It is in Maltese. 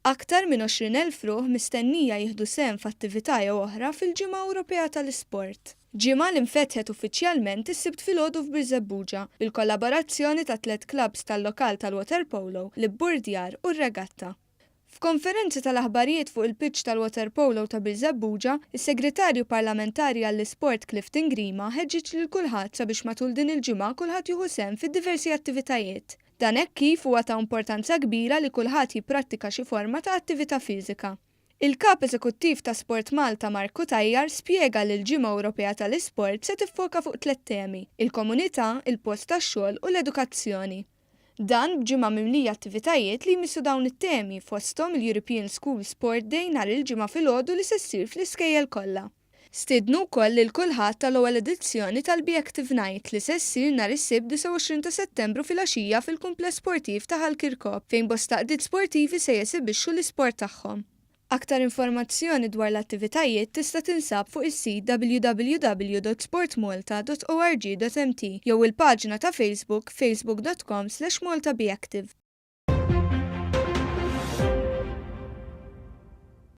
Aktar minn 20,000 ruħ mistennija jieħdu sehem f'attività jew oħra fil-Ġimgħa Ewropea tal-Isport. Ġimgħa li nfetħet uffiċjalment is-Sibt filgħodu f'Birżebbuġa, bil-kollaborazzjoni ta' tliet klabbs tal-lokal tal-waterpolo, l-ibburdjar u r-regatta. F'konferenza tal-aħbarijiet fuq il-pitch tal-waterpolo ta' Birżebbuġa, is-Segretarju Parlamentari għall-Isport Clifton Grima ħeġġeġ lil kulħadd sabiex matul din il-ġimgħa kulħadd jieħu sehem fid-diversi attivitajiet. Dan hekk kif huwa ta' importanza kbira li kulħadd jipprattika xi forma ta' attività fiżika. Il-Kap Eżekuttiv ta' SportMalta Mark Cutajar spjega li l-Ġimgħa Ewropea tal-Isport se tiffoka fuq tliet temi, il-komunità, il-post tax-xogħol u l-edukazzjoni. Dan b'ġimgħa mimlija attivitajiet li jmissu dawn it-temi, fosthom il-European School Sport Day nhar il-Ġimgħa filgħodu li se ssir fl-iskejjel kollha. Stiednu wkoll lil kulħadd għal-ewwel edizzjoni tal-Be Active Night li se ssir nhar is-Sibt 29 ta' Settembru filgħaxija fil-Kumpless Sportiv ta' Ħal Kirkop fejn bosta għaqdiet sportivi se jesibixxu l-isport tagħhom. Aktar informazzjoni dwar l-attivitajiet tista' tinsab fuq is-sit www.sportmalta.org.mt jew il-paġna ta' Facebook facebook.com/maltabeactive.